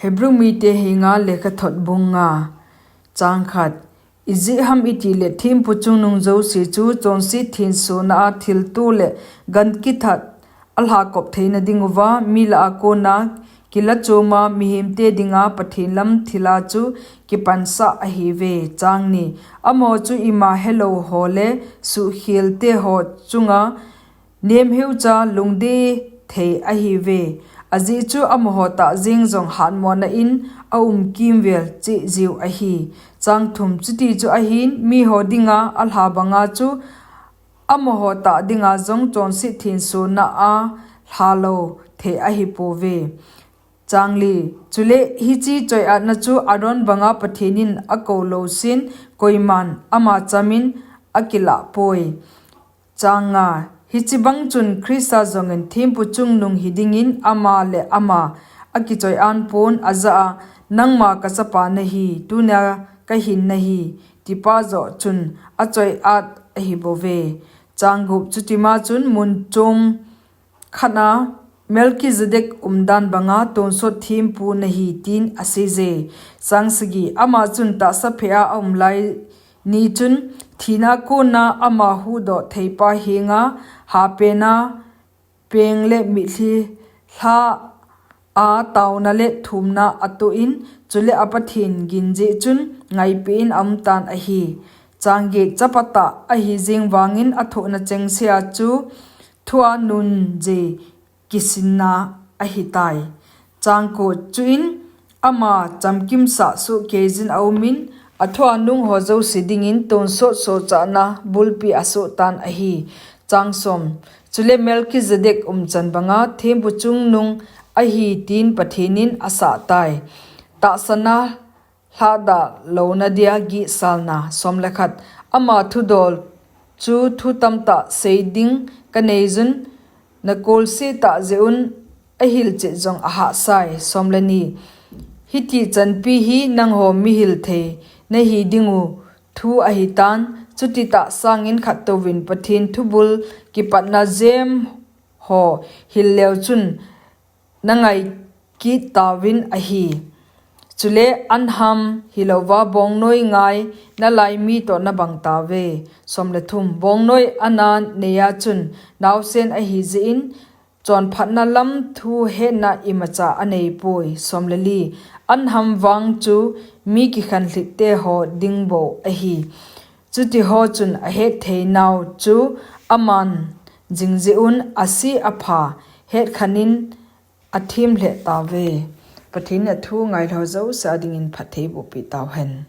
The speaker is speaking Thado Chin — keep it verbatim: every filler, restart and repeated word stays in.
Hebrew mite henga lekhathot bung nga, chang khat. Ijeh ham itile thempu chungnung jouse chu chonset thensona a thilto le gan kithat alhakop theina dinguva, mi lah a kona kilachoma mihemte dinga Pathen lam thila chu kipansah ahiuve. Chang ni. Amaho chu ima helou ho le suhkhelte ho chunga nemheucha lungdei thei ahiuve. Ajeh chu amaho tah jeng jong hatmona in aum kimvel cheh jiu ahi. Chang thum. Chuti chu ahin, miho dinga alha banga chu amaho tah dinga jong chonset thensona a lhalou thei ahipouve. Chang li. Chule hiche choiatna chu Aaron banga Pathen in akou lousen koiman ama chamin akilah poi. Chang nga. Hiche bang chun Christa jongin thempu chungnung hidingin ama le ama akichoi-an pon, ajah a, Nangma kachapa nahi, tunia kahin nahi, tipa joh chun achoiat ahibouve. Chang gup. Chutima chun mun chom khatna Melchizedek umdan banga tonsot thempu nahi, tin aseije. Chang sagi. Ama chun tahsa phea aum lai ni chun thina kona ama huhdoh theipa henga hapena peng le mitlhi lha a taona le thumna atoh in, chule a Pathen gin jeh chun ngaipeh in aumtan ahi. Chang get. Chapa tah ahi jeng vangin athohna chengsea chu thua nunje kisinna ahitai. Chang ko. Chuin ama chamkimsah sohkeijin aumin, athua nungho jouse dingin tonsot sohchahna bulpi asohtan ahi. Chang som. Chule Melchizedek umchan banga thempu chungnung ahi tin Pathen in asahtai. Tahsana lhahdah louna dia gihsalna. Som le khat. Ama thudol chu thu tamtah sei ding kaneiyun, nakolse tah jeh un ahilchet jong ahahsai. Som le ni. Hiti chanpi hi nangho mihil thei nahi dingu thu ahitan, chutitah sangin khattouvin Pathen thubul kipatna jem ho hil leu chun nangai kit tauvin ahi. Chule anham hilouva bongnoi ngai nalai mi toh nabang tauve. Som le thum. Bongnoi ana neiya chun naosen ahijeh in chonphatna lam thu hetna imacha aneipoi. Som le li. Anham vang chu mi kikhanlhit teho dingbou ahi. Chutiho chun ahetthei nau chu aman jingjeh un ase apha hetkhen in athem lheh tauve. Pathen in athu ngailhou jouse a dingin phatthei bohpeh tauhen.